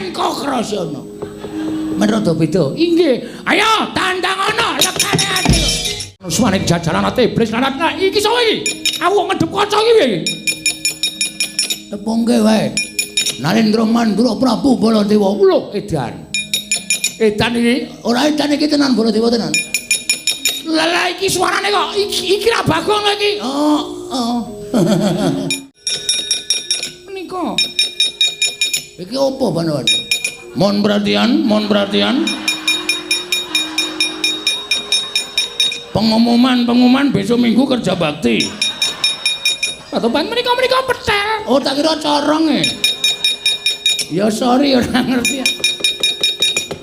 Raden Kokrasana. Men rada beda. Inggih. Ayo tandang ana lekane ati. Suwane jajaran ate iblis lanat. Nah, iki sapa iki? Aku kok ngedep kaca iki piye iki? Tepungke wae. Narendra Mandura Prabu Baladewa. Lho, edan. Edan iki ora edan iki tenan Baladewa tenan. Lah iki suarane kok iki ra Bagong lho iki. Oh, oh. Menika. Iki opo Banawan? Mohon perhatian, mohon perhatian. Pengumuman besok minggu kerja bakti. Patoban menika petel. Oh, tak kira corong e. Ya sorry ora ngerti.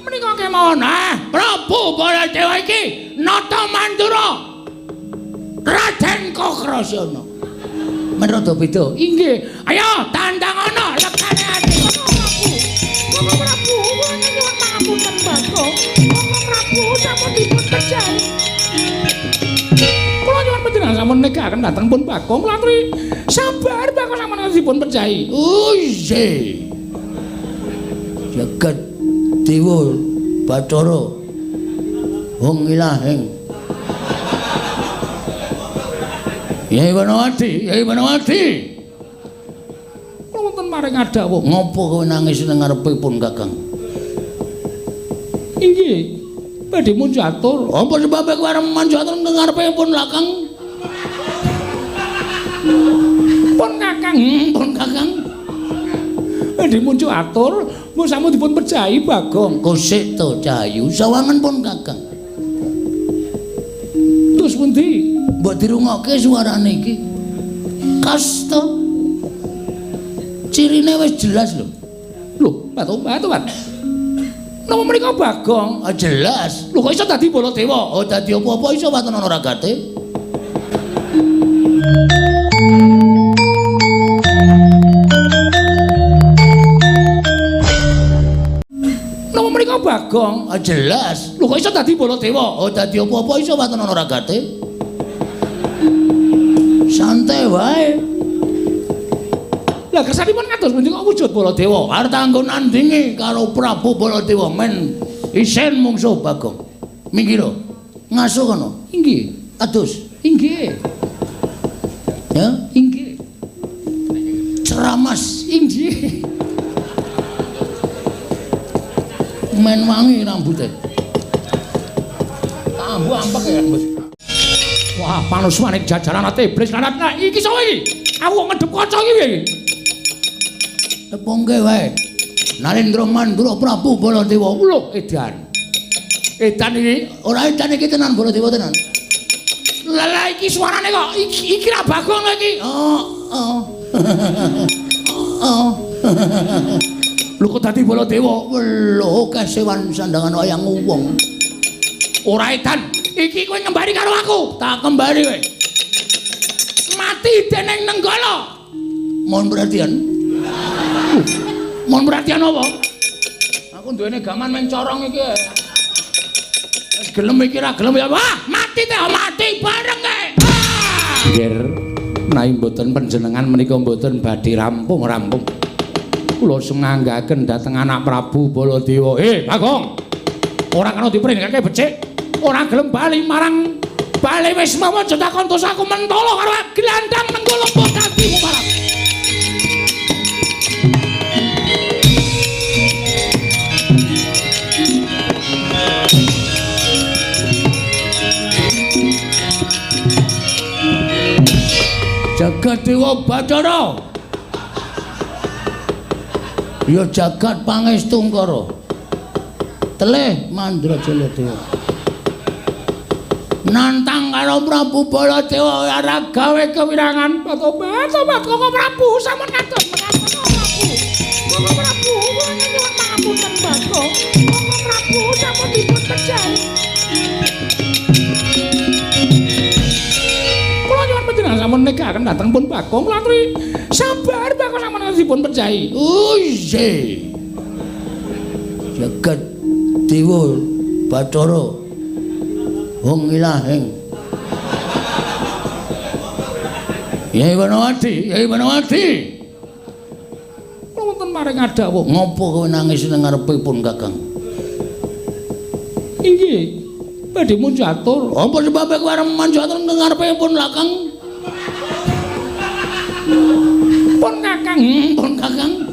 Menika kemawon. Ah, Prabu Baladewa iki Nata Mandura. Raden Kokrasana. Men rada beda. Inggih. Ayo tandang ana lekane ati. Bapak Prabu, kula nyuwun pangapunten Bagong. Bapak Prabu sampun dipun pejahi. Kula nyuwun panjenengan sampun negaken dhateng pun Bagong kula aturi sabar Bagong sampun dipun pejahi. Oh iya. Jagat Dewa Bathara Hong ilahing. Yai Banawati, Yai Banawati. Kula wonten maring adawuh. Ngopo kowe nangis nang ngarepipun Kakang? Inggih. Badhe munjatur. Apa sebabe kowe arep munjatur nang ngarepipun Kakang? Pun Kakang, pun Kakang. Badhe munjatur, mung sampun dipun pejahi Bagong. Kosik to Cahayu, sawangen pun Kakang. Terus pundi? Mbok dirungokke suarane iki. Kas to. Cirine wis jelas lho. Lho, Batu-batu. Napa menika Bagong? Ah jelas. Lho kok iso dadi Baladewa? Oh dadi apa-apa iso waton ana ragate. Napa menika Bagong? Ah jelas. Lho kok iso dadi Baladewa? Oh dadi apa-apa iso waton ana ragate. Santai wae. Lah kersanipun kados pundi kok wujud Baladewa? Arep tanggo nandingi karo Prabu Baladewa men isen mungsuh Bagong. Minggir. Ngaso kono. Inggih. Adus. Inggih. Ya, inggih. Ceramas. Inggih. Men wangi rambute. Tambu ampek ya, Bos. Wah, panuswane jajaran ate iblis lanat. Nah, iki sapa iki? Aku kok ngedep kaca iki piye iki? Tepungke wae. Narendra Mandura Prabu Baladewa. Lho, edan. Edan iki ora edan iki tenan Baladewa tenan. Lah iki suarane kok iki ra Bagong lho iki. Oh, oh. Oh. Lho kok dadi Baladewa? Lho, kesewan sandangan wayang wong. Ora edan. Iki kowe ngembari karo aku. Tak kembari kowe. Mati dening Nenggala. Mohon perhatian. Mohon perhatian apa? Aku duwene gaman meng corong iki. Wis gelem iki ra gelem ya. Wah, mati teh mati bareng kowe. Nggih, menawi mboten panjenengan menika mboten badhe rampung-rampung. Kula sumanggaken dhateng anak Prabu Baladewa. Bagong. Ora kena dipringake becik. Ora gelem bali marang bali wis mawa aja takon dosaku mentolo karo glandang Nenggala mbok dadi mubarab. Jagat Dewa Bathara. Ya jagat Pangestungkara. Telih Mandrajala Dewa. Nantang karo Prabu Baladewa ora gawe kewirangan. Tobat Koko Prabu sampun kados menapa Prabu. Koko Prabu kula nyuwun pangapunten Bagong. Koko Prabu sampun dipun pejahi. Kula nyuwun panjenengan sampun negaken dhateng pun Bagong kula aturi sabar Bagong sampun dipun pejahi. Oh iya. Jagat Dewa Bathara Hong ilahing. Yai Banawati, Yai Banawati. Kula wonten Paring dawuh. Ngopo kowe nangis nang ngarepe pun Kakang? Inggih. Badhe munjatur. Apa sebabe kowe arep manjatur nang ngarepe pun Kakang? Pun Kakang, pun Kakang.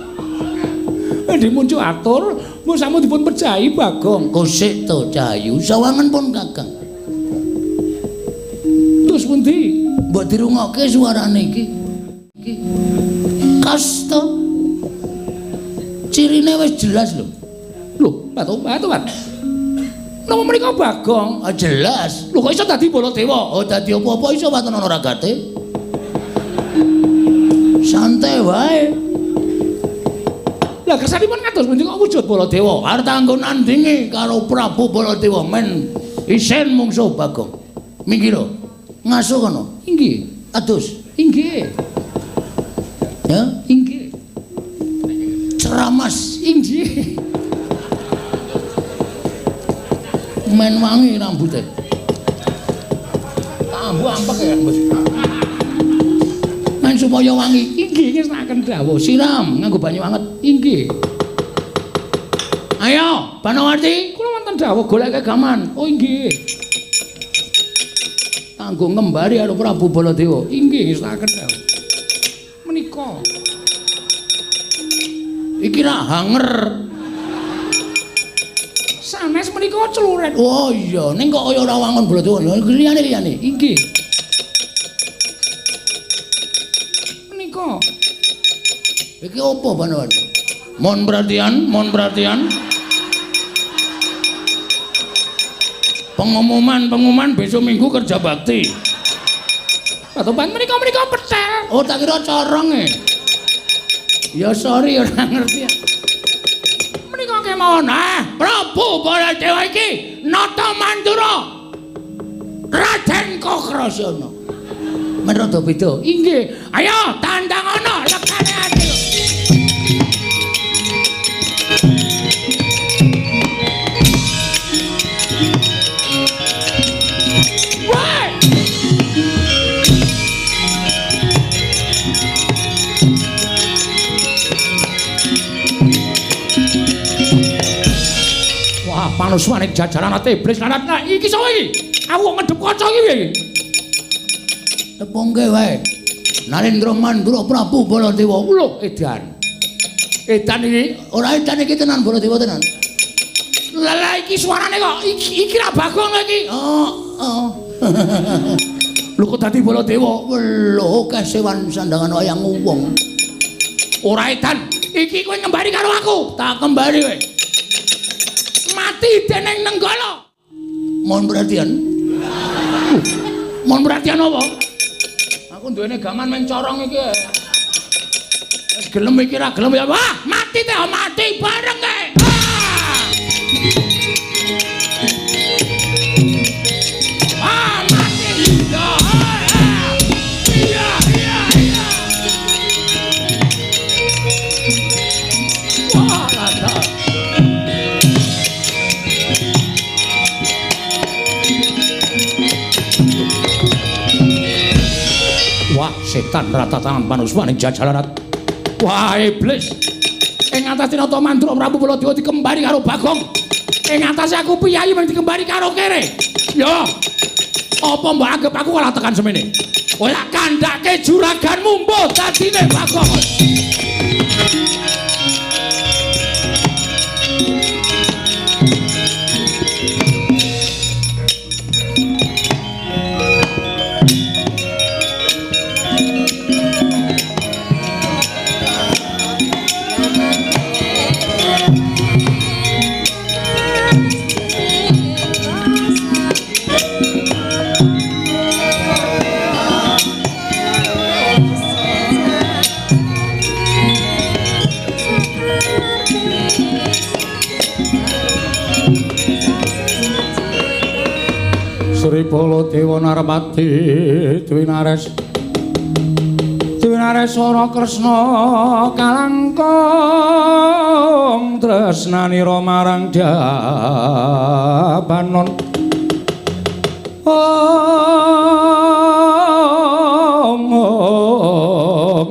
Badhe munjatur, mbok sampun dipun pejahi Bagong. Kosik to Cahayu, sawangan pun Kakang. Terus pundi? Mbok dirungokke suarane iki. Iki. Kasta. Cirine wis jelas lho. Lho, Batu-batu. Napa menika Bagong? Ah, jelas. Lho kok iso dadi Baladewa? Oh, dadi apa-apa iso waton ana ragate. Santai wae. Lah kersanipun kados pundi kok wujud Baladewa? Arep tanggo nandingi karo Prabu Baladewa men isin mungsuh Bagong. Minggir. Ngaso kono. Inggih. Adus. Inggih. Ya, inggih. Ceramas. Inggih. Men wangi rambute. Ambu ampek ya, Bos. Men supaya wangi. Inggih ngersakaken dawuh. Siram nganggo banyu anget. Inggih. Ayo, Banawarti, kula wonten dawuh goleke gaman. Oh inggih. Kanggo ngembari karo Prabu Baladewa. Inggih ngersakaken dawuh. Menika. Iki ra hanger. Sanes menika cluret. Oh iya, ning kok kaya ora wangun Baladewa. Liyane-liyane. Inggih. Menika. Iki opo Banawarti? Mohon perhatian, mohon perhatian. Pengumuman besok minggu kerja bakti. Patoban menika petel. Oh, tak kira corong e. Ya sorry ora ngerti. Menika kemawon. Ah, Prabu Baladewa iki nata mandura Raden Kokrasana. Men rada beda. Inggih. Ayo tandang ana lekane ati. Wah, panuswane jajaran ate iblis lanat. Nah, iki sapa iki? Aku kok ngedep kaca iki piye iki? Tepungke wae. Narendra Mandura Prabu Baladewa. Lho, edan. Edan iki ora edan iki tenan Baladewa tenan. Lah lah iki suarane kok iki ra Bagong iki. Oh, oh. Lho kok dadi Baladewa? Lho, kesewan sandangan wayang wong. Ora edan. Iki kowe ngembari karo aku. Tak kembari kowe. Mati dening Nenggala. Mohon perhatian. Mohon perhatian apa? Aku duwene gaman meng corong iki. Wis gelem iki ra gelem ya. Wah, mati teh mati bareng kae. Ah, mati. Ya. Iya, iya, iya. Wah, rada. Wah, setan rata tangan panuswaning jajaran. Wah, iblis. Ing atase Nata Mandura Prabu Baladewa dikembari karo Bagong. Ing atase aku piyayi mung dikembari karo kere. Yo. Apa mbok anggap aku kalah tekan semene? Kowe tak kandhake juraganmu mbuh dadine Bagong. Sri Baladewa Narmati Dwinares Dwinareswara Kresna kalangkung tresnanira marang Dabanon. Om, om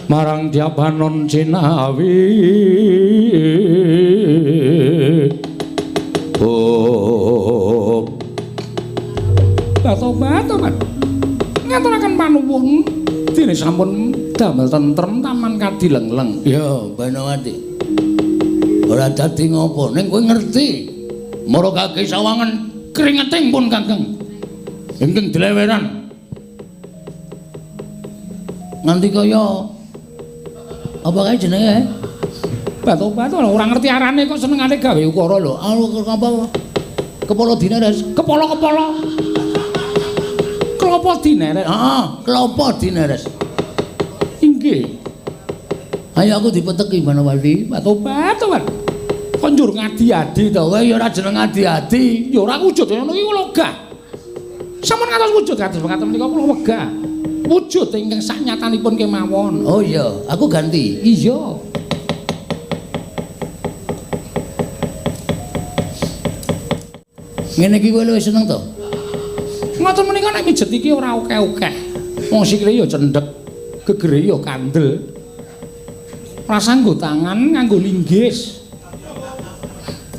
marang Sentyapanon Cinawi. Oh. Batobat. Ngaturaken panuwun dene sampun damel tentrem taman kadilengleng. Ya, Banowati. Ora dadi ngopo, ning kowe ngerti. Mara kaki sawangan kringeting pun Kakang. Ingkang dileweran. Nganti kaya apa kae jenenge? Batobat ora ngerti arane kok senengane gawe ukara lho. Apa? Kepala dineres, kepala-kepala. Klopo dineres. Heeh, klopo dineres. Inggih. Ayo aku dipeteki Banowati. Batobat. Kok njur ngadi-adi to? Kowe ya ora jeneng adi-adi, ya ora wujud ngono iki wegah. Sampun ngantos wujud kados mekaten menika kula wegah. Wujud ingkang saknyatanipun kemawon. Oh iya, aku ganti. Iya. Ngene iki kowe luwih seneng to? Ngoten menika nek mijet iki ora akeh-akeh. Wong sikile ya cendhek, gegere ya kandel. Ora nganggo tangan, nganggo linggis.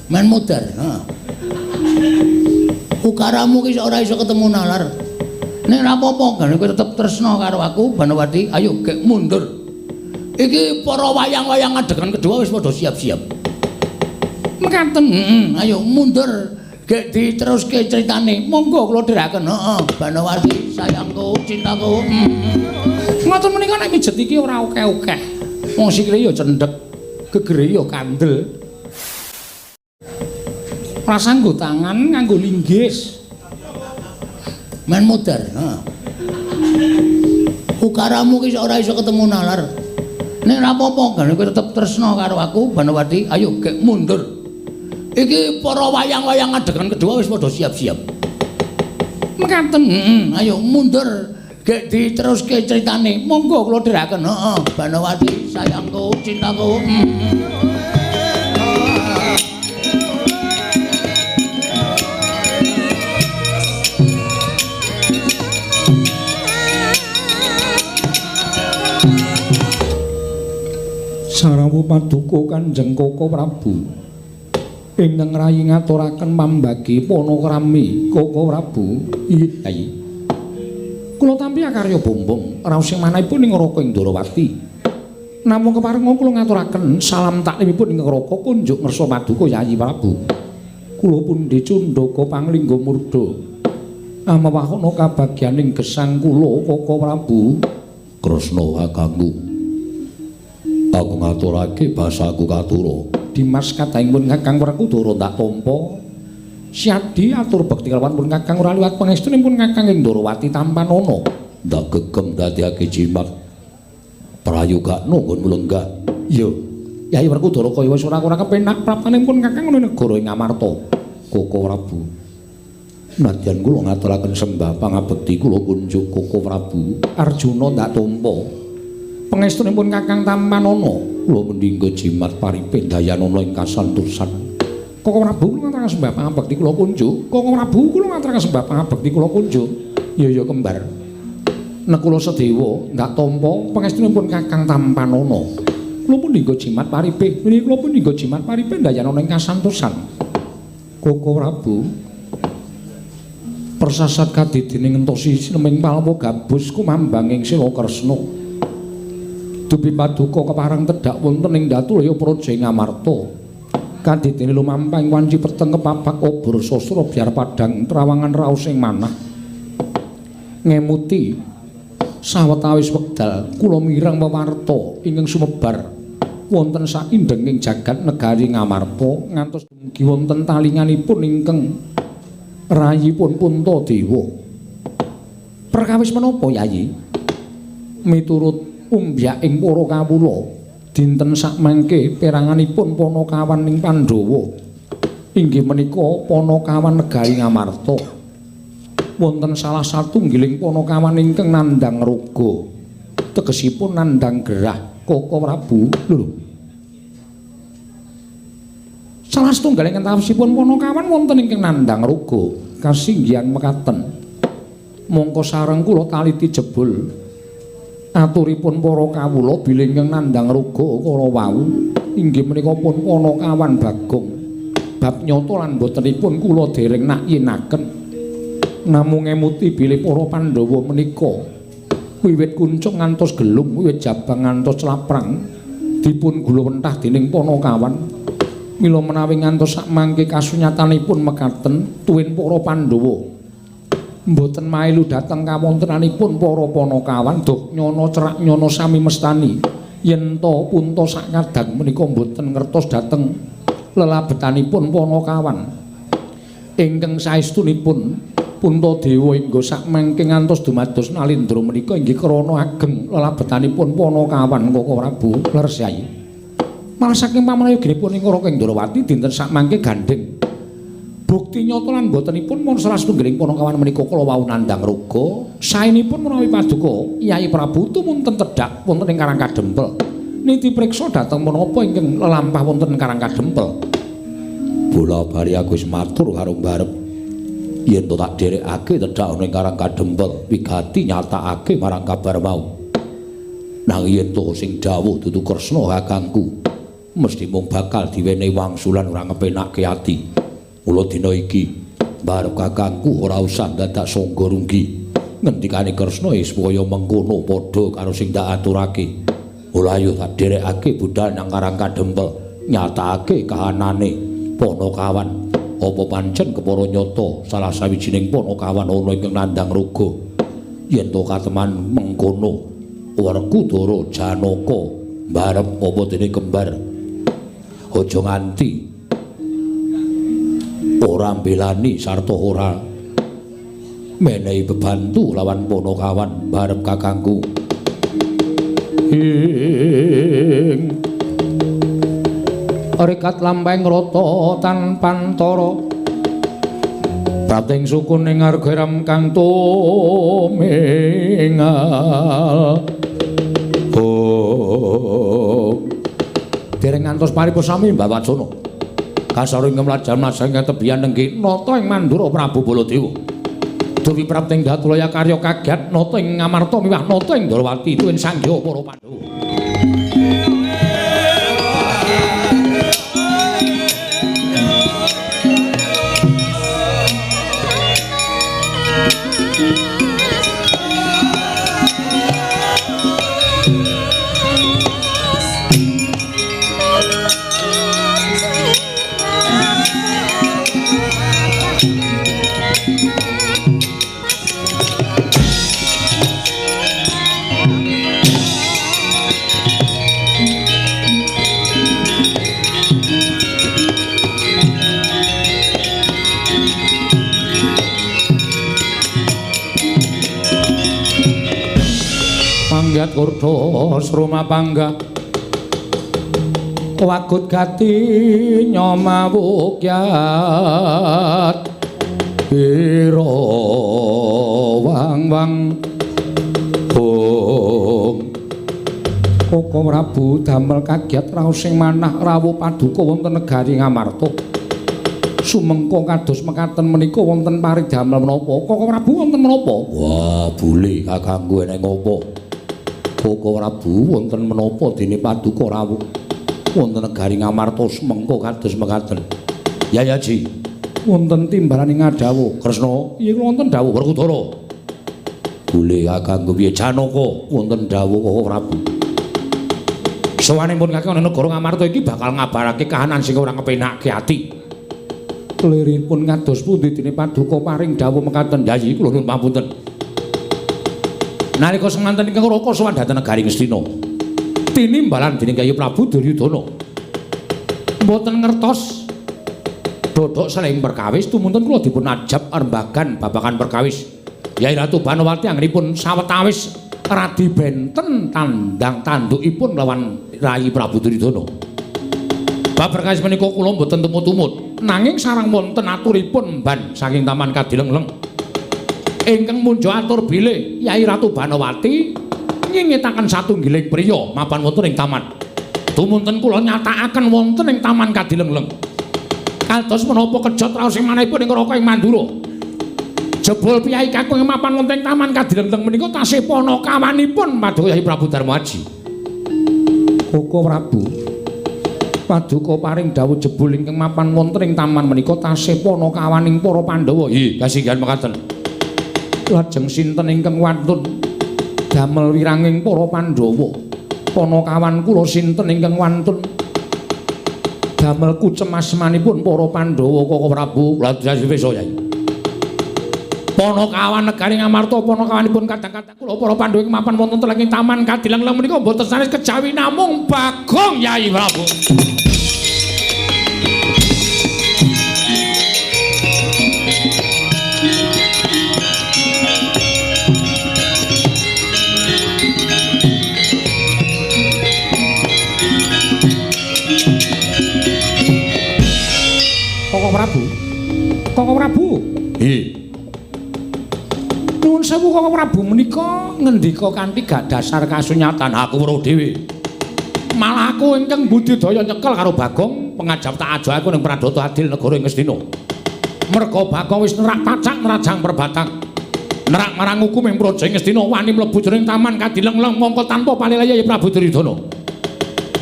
Men modar, heeh. Ukaramu ki ora iso ketemu nalar. Ning ora apa-apa, gane kowe tetep tresna karo aku, Banowati. Ayo gek mundur. Iki para wayang-wayang adegan kedua wis padha siap-siap. Mekaten, heeh, ayo mundur. Gek diteruske critane. Monggo kula dherekaken. Heeh, Banowati, sayangku, cintaku. Ngoten menika nek mijet iki ora akeh-akeh. Wong sikile ya cendhek, gegere ya kandel. Ora nganggo tangan, nganggo linggis. Men modar, heeh. Ukaramu ki ora iso ketemu nalar. Ning ora apa-apa, gane kowe tetep tresna karo aku, Banowati. Ayo gek mundur. Iki para wayang-wayang adegan kedua wis padha siap-siap. Mekaten, heeh, ayo mundur. Gek diteruske critane. Monggo kula dherekaken. Heeh, Banowati, sayangku, cintaku. Sarawu paduka Kanjeng Koko Prabu. Ingkang rayi ngaturaken pambagi panakrami Koko Prabu. Inggih, Kyai. Kula tampi akarya bombong raos sing manahipun ing Raka Indrawati. Namung keparenga kula ngaturaken salam taklimipun ing Raka kunjuk ngersa paduka Yayi Prabu. Kula pundi cundaka panglingga murda. Amawahana kabagyaning gesang kula Koko Prabu. Kresna kakangku. Aku ngaturake basaku katura. Dimas katahipun Kakang Werkudara ndak tampa. Siadi atur bekti kelawan pun Kakang ora liwat pangestunipun Kakang Indrawati tampanana. Ndak gegem dadiake jimat. Prayogakno nggon mlenggah. Iya. Yayi Werkudara kaya wis ora kepenak praptanipun Kakang ana negara ing Amarta. Koko Prabu. Nadyan kula ngaturaken sembah pangabekti kula kunjuk Koko Prabu. Arjuna ndak tampa. Pangestunipun Kakang tampanana. Kula mendingga jimat paripe dayanana ing kasantosan. Koko Prabu kula ngaturaken sembah pangabekti kula kunjuk. Koko Prabu kula ngaturaken sembah pangabekti kula kunjuk. Ya ya kembar. Nekula Sedewa ndak tampa pangestunipun Kakang tampanana. Kula pun dinggo jimat paripe. Kula pun dinggo jimat paripe dayanana ing kasantosan. Koko Prabu persasat kadidene ngentosi sineming palwa gabus kumambang ing Sila Kresna. Dupi paduka kepareng tedhak wonten ing Datulaya Praja ing Amarta. Kadidene lumampah ing wanci peteng kepapak obor sastra biar padhang trawangan raos ing manah. Ngemuti sawetawis wekdal kula mireng wewarta ingkang sumebar wonten saindenging jagat negari Ngamarta ngantos dumugi wonten talinganipun ingkang rayipun Puntadewa. Perkawis menapa Yayi? Miturut umbyaking para kawula dinten sakmangke peranganipun panakawan ing Pandhawa inggih menika panakawan negari Ngamarta. Wonten salah satunggiling panakawan ingkang nandhang raga, tegesipun nandhang gerah Koko Prabu. Lho, salah satunggaling kentawisipun panakawan wonten ingkang nandhang raga kasinggihan mekaten. Mongko sareng kula taliti jebul Aturipun para kawula bilih ingkang nandhang raga kala wau inggih menika pun Panakawan Bagong. Bab nyata lan botenipun kula dereng nakyinaken. Namung ngemuti bilih para Pandhawa menika wiwit kuncung ngantos gelung, wiwit jabang ngantos claprang dipun gulawentah dening Panakawan. Mila menawi ngantos sakmangke kasunyatanipun mekaten tuwin para Pandhawa mboten mailu dhateng kawontenanipun para Panakawan duk nyana cerak nyana sami mestani yen ta punta sakadang menika mboten ngertos dhateng lelabetanipun Panakawan. Ingkang saestunipun Puntadewa hingga sakmangke ngantos dumados Nalindra menika inggih krana ageng lelabetanipun Panakawan Koko Prabu leres Yai. Malah saking pamrayoginipun ing Raka Ndrawati dinten sakmangke gandheng. Bukti nyata lan botenipun mun salah satunggiling Panakawan menika kala wau nandhang raga, saenipun menawi paduka Yai Prabu tumunten tedhak wonten ing Karang Kadempel. Niti priksa dhateng menapa ingkang lelampah wonten Karang Kadempel. Bola bali aku wis matur karo mbarep. Yen to tak dherekake tedhak ana ing Karang Kadempel, wigati nyatakake marang kabar mau. Nanging yen to sing dawuh dudu Kresna kakangku, mesti mung bakal diwenehi wangsulan ora ngepenakke ati. Mula dina iki mbarep kakangku ora usah dadak sangga runggi. Ngendikane Kresna wis kaya mengkono padha karo sing tak aturake. Mula ayo tak dherekake budhal nang Karang Kadempel, nyatakake kahanane Panakawan. Apa pancen kepara nyata salah sawijining Panakawan ana ingkang nandhang raga? Yen to kateman mengkono, Werkudara Janaka mbarep apa dene kembar. Aja nganti ora mbelani sarta ora menehi bebantu lawan Panakawan mbarep kakangku. Ing rekat lampahing rata tanpantara prapting sukune ngarga kang tumingal. Oh, dereng ngantos paripun sami Mbah Wacana. Kasaro ing mlajar-mlajar ing tebihan nenggih nata ing Mandura Prabu Baladewa. Dewi prapting Datulaya karya kagiat nata ing Ngamarta miwah nata ing Ndrawati tuwin sangya para Pandhawa. Panggat kurdos rumah pangga wagut gati nyomawukyat ira wang wang om. Koko Prabu damel kagiat raos sing manah rawuh paduka wonten negari Ngamarta. Sumengko kados mekaten menika wonten paridamel menapa? Koko Prabu wonten menapa? Wah, bule kakangku eneng apa? Koko Prabu wonten menapa dene paduka rawuh wonten negari Ngamarta sumengko kados mekaten. Ya ya Ji, wonten timbalane ngadhawuh Kresna. Iya wonten dawuh Werkudara. Bule kakangku piye Janaka wonten dawuh Koko Prabu. Sowanipun kakang ana negara Ngamarta iki bakal ngabarake kahanan sing ora ngepenakke ati. Liripun kados pundi dene paduka paring dawuh mekaten. Yayi kula nuwun pamunten. Nalika semanten ingkang Raka sowan dhateng negari Ngastina. Tinimbalan dening Kyai Prabu Duryudana. Mboten ngertos dodok seling perkawis tumunten kula dipun ajab rembagan babagan perkawis. Yai Ratu Banowati anggenipun sawetawis radi benten tandang tandukipun lawan Rayi Prabu Duryudana. Bab perkawis menika kula mboten tumut-tumut, nanging sareng wonten aturipun mban saking Taman Kadilengleng. Ingkang munjo atur bilih Yai Ratu Banowati nyingitaken satunggiling priya mapan wonten ing taman. Tumunten kula nyatakaken wonten ing Taman Kadilengleng. Kados menapa kejot raos sing manahipun ing Raka ing Mandura. Jebul piyai kakung mapan wonten Taman Kadileng menika tasih panakawanipun Paduka Yai Prabu Darmaji. Koko Prabu, paduka paring dawuh jebul ingkang mapan wonten ing taman menika tasih panakawaning para Pandhawa. Nggih, kasinggihan mekaten. Lajeng sinten ingkang wantun damel wiranging para Pandhawa? Panakawan kula sinten ingkang wantun damel kucemasmanipun para Pandhawa Koko Prabu? Lha wis Yai. Panakawan negari Ngamarta panakawanipun kadang-kadang kula para Pandhawa ing mapan wonten ing Taman Kadileng menika mboten sanes kejawi namung Bagong Yai Prabu. Koko Prabu. Koko Prabu. Nggih. Nuwun sewu Koko Prabu menika ngendika kanthi gak dasar kasunyatan. Aku weruh dhewe. Malah aku ingkang budidaya nyekel karo Bagong pengajap tak ajo aku ning Pradata Adil negara ing Ngastina. Merga Bagong wis nerak tacak nerajang perbatang. Nerak marang hukum ing praja Ngastina wani mlebu jroning Taman Kadileng-leng mongko tanpa palilaya Yai Prabu Duryudana.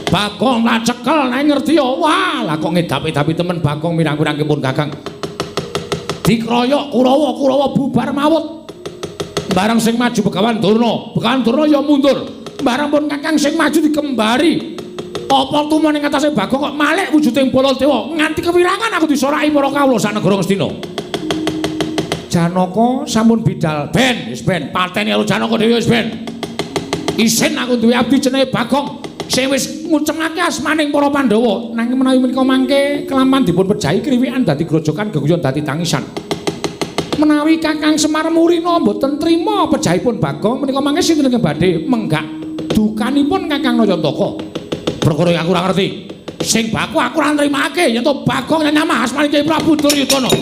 Bagong tak cekel nek ngerti ya wah lah kok ngedap-edapi temen Bagong mirang-mirangke pun Kakang. Dikroyok Kurawa, Kurawa bubar mawut. Barang sing maju Begawan Durna, Begawan Durna ya mundur. Barang pun Kakang sing maju dikembari. Apa tumon ing atase Bagong kok malik wujuding Baladewa nganti kewirangan aku disoraki para kawula sak negara Ngastina. Janaka sampun bidal ben wis ben pateni karo Janaka dhewe wis ben. Isin aku duwe abdi jenenge Bagong sing wis ngucengake asmaning para Pandhawa. Nanging menawi menika mangke kelaman dipun pejahi kriwikan dadi grojokan geguyon dadi tangisan. Menawi Kakang Semar Murina mboten trima pejahipun Bagong menika mangke sinten ingkang badhe menggak dukanipun Kakang Nayantaka. Perkara aku ora ngerti. Sing baku aku ora nrimake yen to Bagong nyamah asmane Kyai Prabu Duryudana.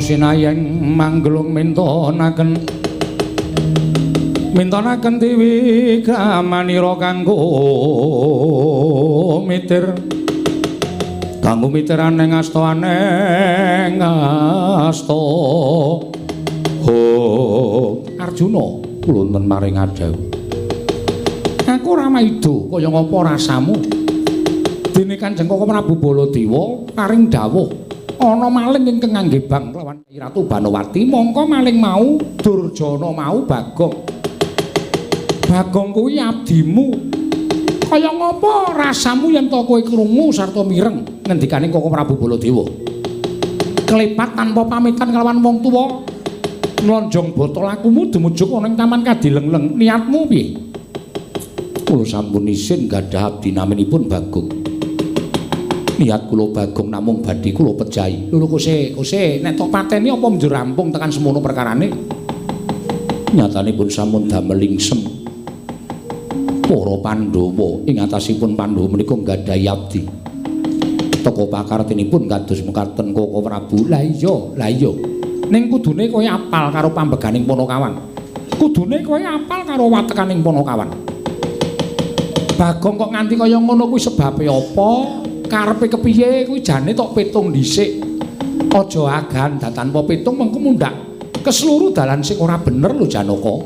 Sinayeng manggelung mintonaken mintonaken dewi kramanira kanggo mitir kanggo mitir aneng asta aneng asta. Oh Arjuna kula wonten maring adhawuh aku ora maido kaya ngapa rasamu dene Kanjeng Koko Prabu Baladewa paring dawuh ana maling ingkang ngangge bang lawan Ratu Banowati mongko maling mau Durjana mau Bagong. Bagong kuwi abdimu. Kaya ngapa rasamu yen to kowe krungu sarta mireng ngendikane Koko Prabu Baladewa. Klepat tanpa pamitan kelawan wong tuwa nlonjong botol akumu dumujuk ana ing Taman Kadileng-leng. Niatmu piye? Kula sampun isin gadah abdi naminipun Bagong. Niat kula Bagong namung badhe kula pejahi. Lho kose, kose nek tok pateni apa njur rampung tekan semono perkarane? Nyatanipun sampun damel lingsem. Para Pandhawa ing atasipun Pandhawa menika nggadahi abdi. Teka pakartinipun kados mekaten Koko Prabu. Lah iya, lah iya. Ning kudune kowe apal karo pambeganing Panakawan. Kudune kowe apal karo watekaning Panakawan. Bagong kok nganti kaya ngono kuwi sebabe apa? Karepe kepiye kuwi jane tok pitung dhisik. Aja agan tanpa pitung mengko mundhak ke seluruh dalan sing ora bener lho Janaka.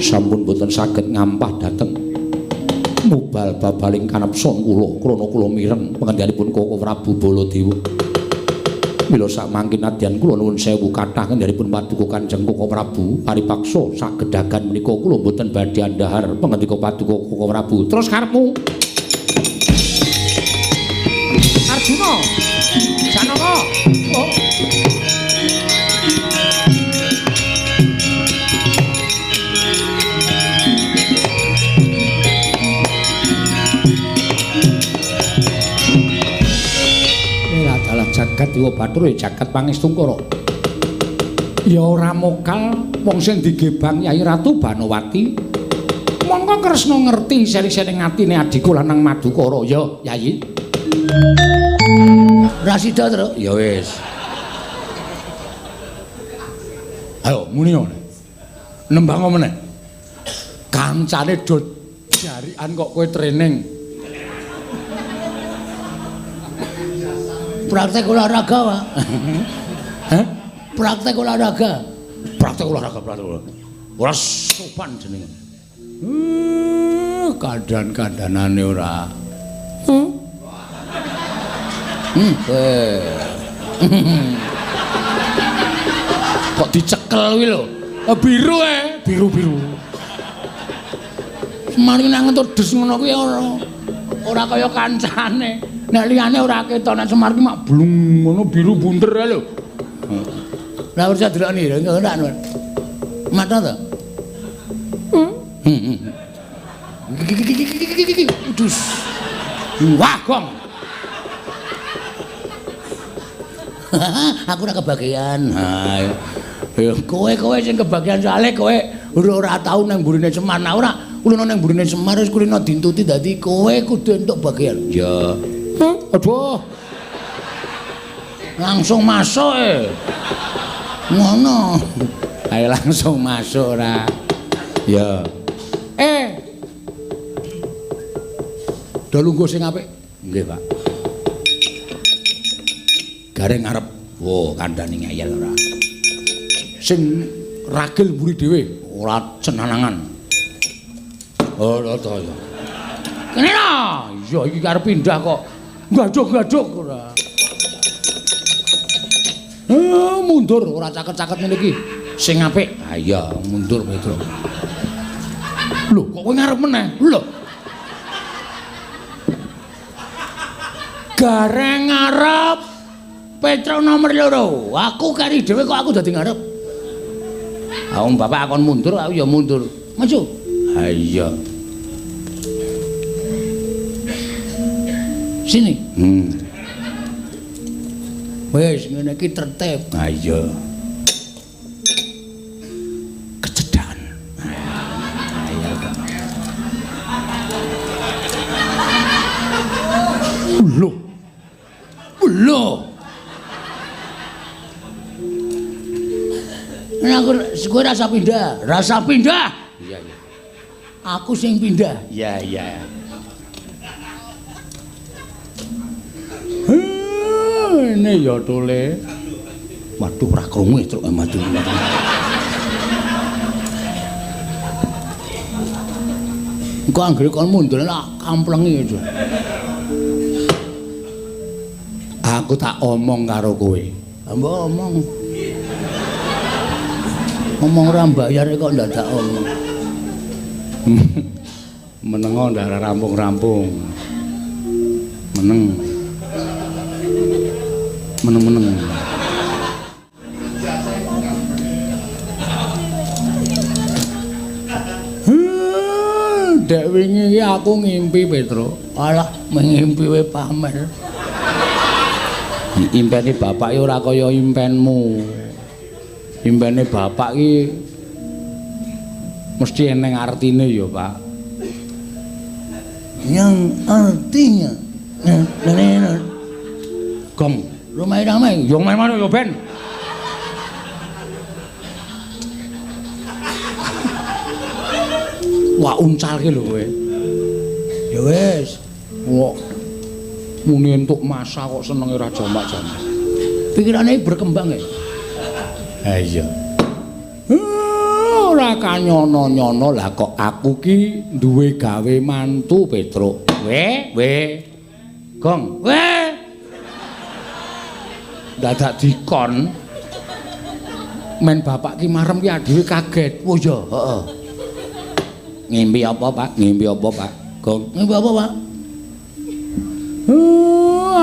Sampun boten saged ngampah dhateng mubal babaling kanepson kula krana kula mireng pangendhanipun Koko Prabu Baladewa. Mila sakmangkin nadyan kula nuwun sewu kathah ngendhanipun paduka Kanjeng Koko Prabu paripaksa sagedagan menika kula boten badhe andhahar pangendika paduka Koko Prabu. Terus karepmu Arjuna, Janaka. Oh. Alah jagat Dewa Bathara ya jagat Pangestungkara. Ya ora mokal wong sing digebang Yai Ratu Banowati. Mongko Kresna ngerti seri-seri atine adhiku lanang Madukara. Ya, Yai. Ra sida, Truk. Ya wis. Ayo muni ngene. Nembang meneh. Kancane do jarikan kok kowe training. Praktek olahraga, Pak. Hah? Praktek olahraga. Praktek olahraga, praktek olahraga. Ora sopan jenenge. Kandan-kandanane ora. Kok dicekel kuwi lho. Biru biru-biru. Semari nang entuk des ngono kuwi ora kaya kancane. Nek liyane ora ketok, nek Semar ki mak blung ngono biru bunder ae lho. Lah ora delokne ora. Mata to? Dus. Wah, gong. Aku ora kebagian. Ha. Kowe-kowe sing kebagian soalé kowe ora tau nang mburine Semar. Nah ora kulino nang mburine Semar wis kulino dintuti dadi kowe kudu entuk bagian. Ya. Aduh. Langsung masuk e. Ngono. Ayo langsung masuk ora. Ya. Do lungguh sing apik. Nggih, Pak. Gareng ngarep. Wo, kandhane ngeyel ora. Sing ragil mburi dhewe, ora cenanangan. Oh, to ya. Kene lho. Iya iki arep pindah kok. Gaduk-gaduk ora. Mundur ora caket-caket ngene iki. Sing apik. Ha iya, mundur Petro. Lho, kok kowe ngarep meneh? Lho. Gareng ngarep Petro nomor 2. Aku kari dhewe kok aku dadi ngarep. Ha wong bapak akon mundur, aku ya mundur. Maju. Ha iya. Sini. Wis ngene iki tertib. Ha iya. Kecedakan. Ha iya. Lho. Lho. Nah, aku kowe rasa pindah, rasa pindah. Iya, iya. Aku sing pindah. Iya, iya. Ini ya tole. Waduh ora krungu truk maju. Engko anggere kon mundur tak kamplengi aja. Aku tak omong karo kowe. Mbok omong. Omong ora mbayar kok ndadak omong. Menengo ndak rampung-rampung. Meneng. Meneng-meneng. Dek wingi iki aku ngimpi Petro. Alah, ngimpi we pamer. Impene bapak iki ora kaya impenmu. Impene bapak iki mesti eneng artine ya, Pak. Yang artinya gong ramai-ramai, yo main-main yo ben. Wah uncal ki lho kowe. Ya wis. Wah. Muni entuk masa kok senenge ora jamak-jamak. Pikirane berkembang ya. Ha iya. Ora kanyono-nyono lah kok aku ki duwe gawe mantu Petruk. We, we. Gong, we. Dadak dikon. Men bapak ki marem ki dhewe kaget. Oh iya, heeh. Ngimpi apa, Pak? Ngimpi apa, Pak? Gong, ngimpi apa, Pak?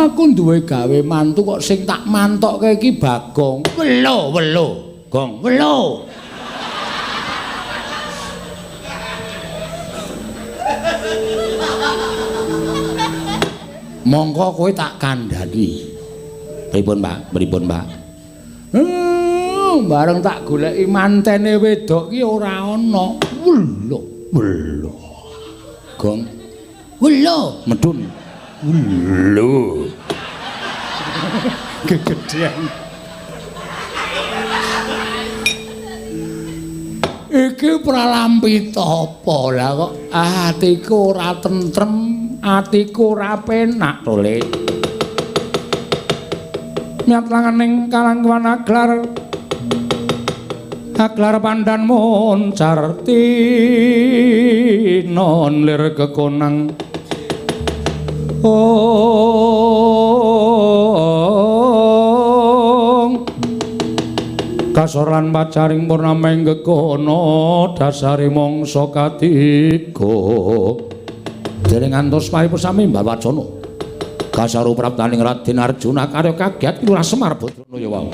Aku duwe gawe mantu kok sing tak mantokke iki Bagong. Welo, welo. Gong, welo. Mongko kowe tak kandhani. Pripun, Pak? Pripun, Pak? Bareng tak goleki mantene wedok ki ora ana. Welo, welo. Gong. Welo, medun. Welo. Kegedean. Iki pralampita apa lah kok atiku ora tentrem, atiku ora penak to, Le. Nyat langaning kalangkuan aglar aglar pandan moncar tinon lir kekonang. Ong kasor lan pacaring purnama ing gegono dasare mangsa katiga. Dereng ngantos paripurna sami wacana. Kasaru praptaning Raden Arjuna karya kagiat Lurah Semar Badrana ya wau.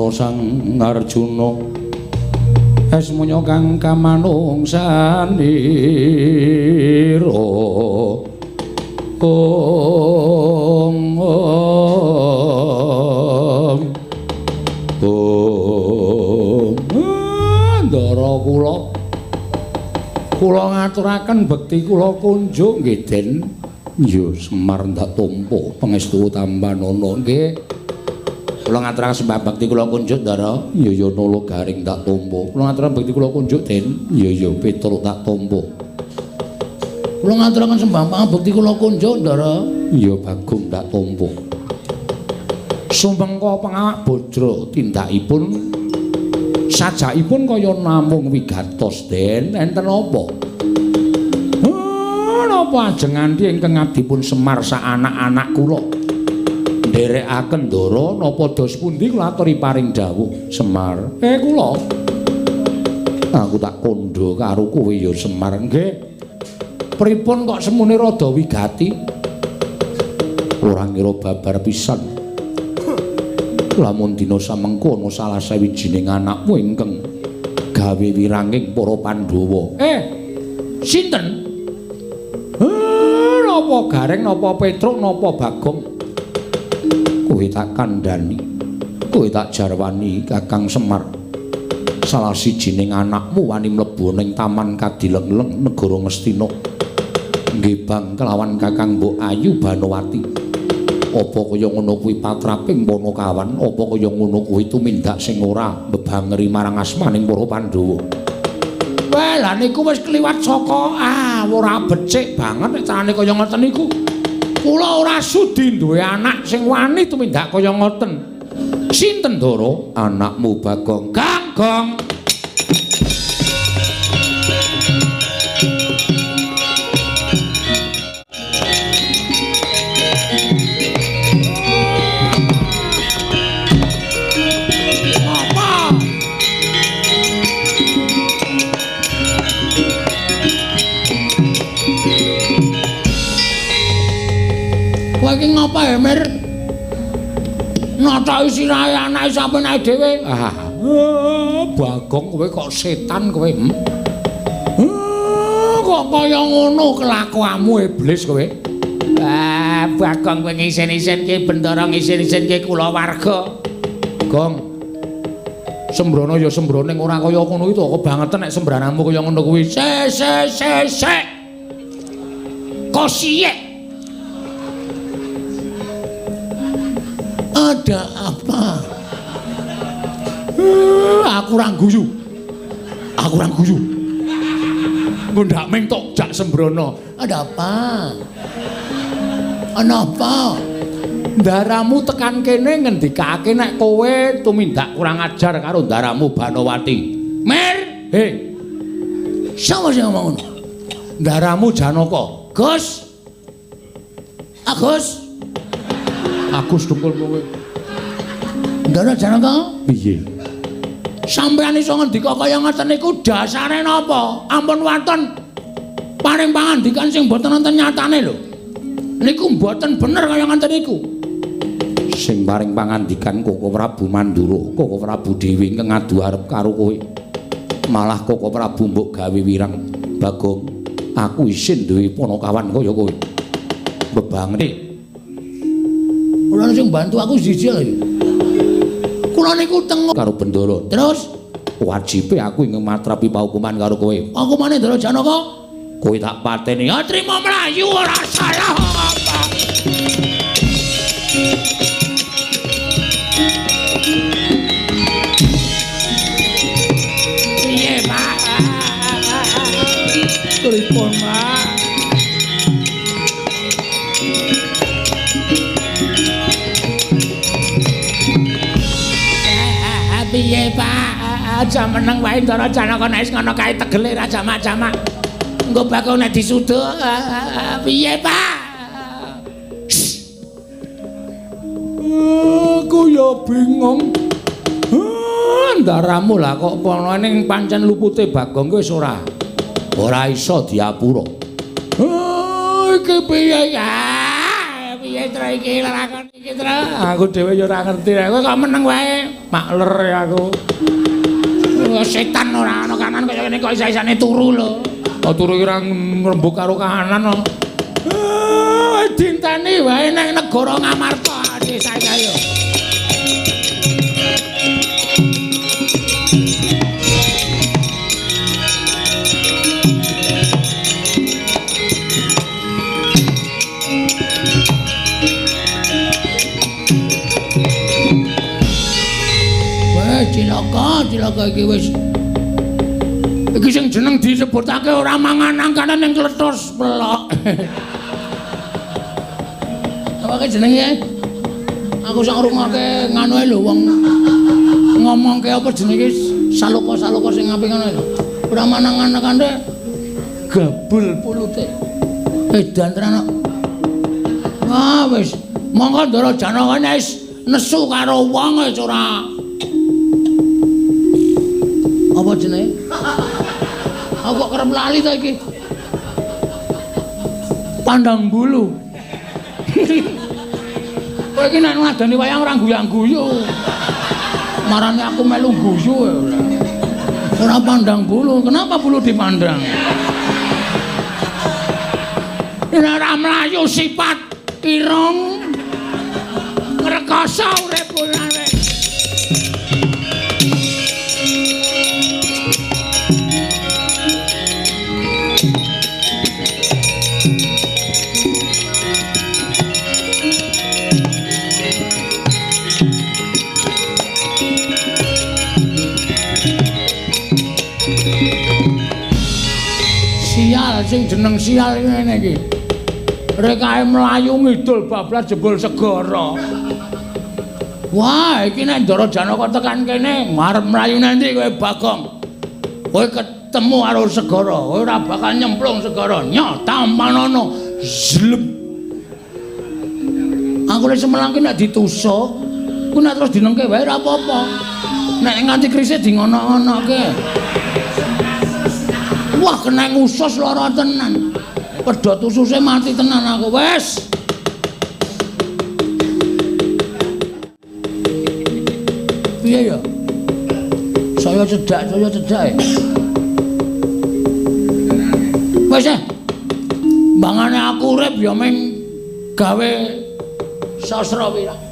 Sang Arjuna esmunya kang kamanungsanira. Ong ong ong ndara kula kula ngaturaken bekti kula kunjuk nggih Den. Ya Semar ndak tampa pangestu tampanana nggih. Kula ngaturaken sembah bakti kula kunjuk Ndara. Ya ya Nala Garing tak tampa. Kula ngaturaken bekti kula kunjuk Den. Ya ya Petruk tak tampa. Kula ngaturaken sembah bekti kula kunjuk Ndara. Ya Bagong tak tampa. Sumengko pangawak bajra tindakipun sajakipun kaya namung wigatos Den. Enten apa? Napa ajeng nganti ingkang abdipun Semar sak anak-anak kula? Nderekaken ndara napa dos pundi kula aturi paring dawuh Semar. Kula aku tak kandha karo kowe ya Semar. Nggih. Pripun kok semune rada wigati? Ora ngira babar pisan. Lamun dina samengko ana salah sawijining anakmu ingkang gawe wiranging para Pandhawa. Sinten? Napa Gareng, napa Petruk, napa Bagong? Kowe tak kandhani, kowe tak jarwani Kakang Semar. Salah sijining anakmu wani mlebu ning Taman Kadilengleng negara Ngastina. Nggih bang kelawan Kakang Mbok Ayu Banowati. Apa kaya ngono kuwi patraping Panakawan? Apa kaya ngono kuwi tumindak sing ora mbebangeri marang asmaning para Pandhawa? Wah, lha niku wis kliwat saka ora becik banget nek carane kaya ngoten niku. Kula ora sudi duwe anak sing wani tumindak kaya ngoten. Sinten Ndara? Anakmu Bagong. Gong. Apa? Kowe iki ngapa ya, Mir? Nataki sirahe anake sampeyan dhewe. Bagong kowe kok setan kowe. Kok kaya ngono kelakuanmu iblis kowe. Bagong kowe ngisen-isenke Bendara ngisen-isenke kulawarga. Gong. Sembrono ya sembrono ning ora kaya ngono iki to, kebangetan nek sembranamu kaya ngono kuwi. Se se se se. Kosiyek. Ada apa? Aku ora guyu. Aku ora guyu. Nggondak ming tok jak sembrono. Ada apa? Ana apa? Ndaramu tekan kene ngendikake nek kowe tumindak kurang ajar karo ndaramu Banowati. Mir, he. Sapa sing ngomong ngono? Ndaramu Janaka. Gus. Agus. Agus dengkul kowe. Ndara Janaka? Piye? Sampeyan iso ngendika kaya ngoten niku dasare napa? Ampun waton paring pangandikan sing mboten wonten nyatane lho. Niku mboten bener kaya ngoten niku. Sing paring pangandikan Koko Prabu Mandura, Koko Prabu dewi ingkang ngadu arep karo kowe. Malah Koko Prabu mbok gawe wirang. Bagong, aku isin duwe ponokawan kaya kowe. Bebangene. Ora sing bantu aku siji lho. Kula niku tengok karo Bendara. Terus wajibe aku ingkang matrapi paukuman karo kowe. Hukumane Ndara Janaka? Kowe tak pateni. Ya trimo mlayu ora salah apa. Piye, Pak? Pripun, Pak? Piye, Pak? Aja meneng wae Ndara Janaka nek wis ngono kae tegele ra jamak-jamak. Engko bakal nek disuduk. Piye, Pak? Aku ya bingung. Ndaramu lah kok ana ning pancen lupute Bagong wis ora. Ora iso diapura. Iki piye ya? Piye tra iki lakon iki tra? Aku dhewe ya ora ngerti. Kowe kok meneng wae? Makler ya aku. Setan ora ana kanan kaya ngene kok isa-isane turu lho. Oh turu ora ngrembug karo kahanan kok. Dinteni wae nang negara Ngamarta desa kaya. Wah, cilaka, cilaka iki wis. Iki sing jeneng disebutake ora mangan angkane ning kletus pelok. Apa jenenge? Aku sak ngrungokke nganu lho wong ngomongke apa jenenge saloka-saloka sing apik ngono lho. Ora manang-manang gabul pulute. Edan tenan kok. Wah wis, mongko Ndara Janaka wis nesu karo wong wis ora. Apa jenenge? Aku kok kerep lali to iki. Pandang bulu. Kowe iki nek ngladeni wayang ora guyang-guyu. Marane aku melu guyu. Ora pandang bulu. Kenapa bulu dipandang? Nek ora mlayu sifat irung ngrekoso urip ora. Sial sing jeneng sial ngene iki. Rekae mlayu ngidul bablas jebul segara. Wah, iki nek Ndara Janaka tekan kene arep mlayu nanti kowe Bagong. Kowe ketemu karo segara, kowe ora bakal nyemplung segara. Nyo tampanono. Zlem. Aku lek semelang ki nek ditusuk, ku nek terus dinengke wae ora apa-apa. Nek nganti krise di ngono-ngonoke. Wah, kena usus lara tenan. Pedhot ususe mati tenan aku. Wes. Piye ya? Saya cedak ya. Wes eh. Mbangane aku urip ya ming gawe sastra wirang.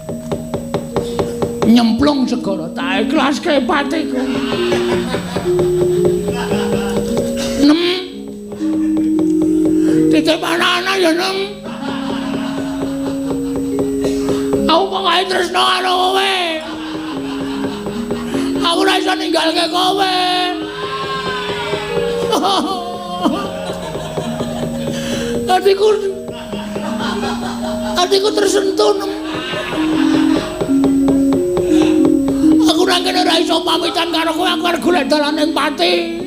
Nyemplung segara tak ikhlaske patiku. 6 titip anak-anak ya ya, Nem. Aku pokoke tresno karo kowe. Aku ora iso ninggalke kowe. Atiku tersentuh, Nem. Aku nang kene ora iso pamitan karo kowe, aku arep golek dalan ning pati.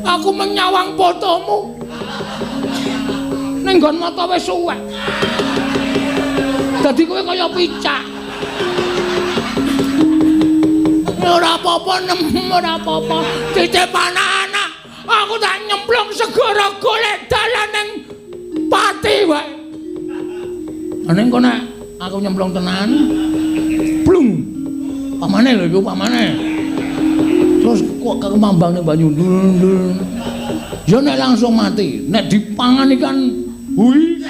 Aku menyawang fotomu. Ning nggon mata wis suwek. Dadi kowe kaya picak. Ora apa-apa, Nem, ora apa-apa. Titip anak-anak, aku tak nyemplung segara golek dalan ning pati wae. Ning kono aku nyemplung tenan. Blung. Pamane lho iku, pamane. Terus kok kemambang ning banyu. Ndul. Ya nek langsung mati, nek dipangan ikan hui.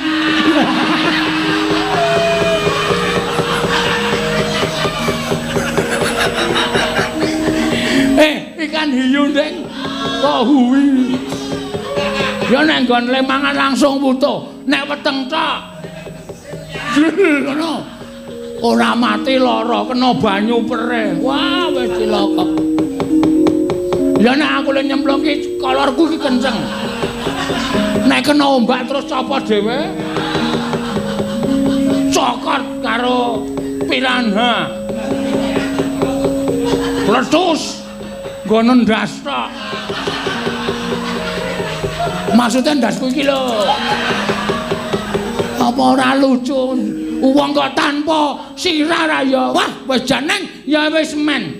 Ikan hiu, Ding. Kok hui. Ya nek nggon lemangan langsung wutuh, nek weteng tok. Ngono. Ora mati lara, kena banyu perih. Wah, wis cilaka. Ya nek aku le nyemplung ki kolorku ki kenceng. Nek kena ombak terus copot dhewe. Cokot karo piranha. Pletus. Nggo ndas tok. Maksudnya ndasku iki lho. Apa ora lucu? Wong kok tanpa sirah ra ya. Wah, wis jeneng ya wis men.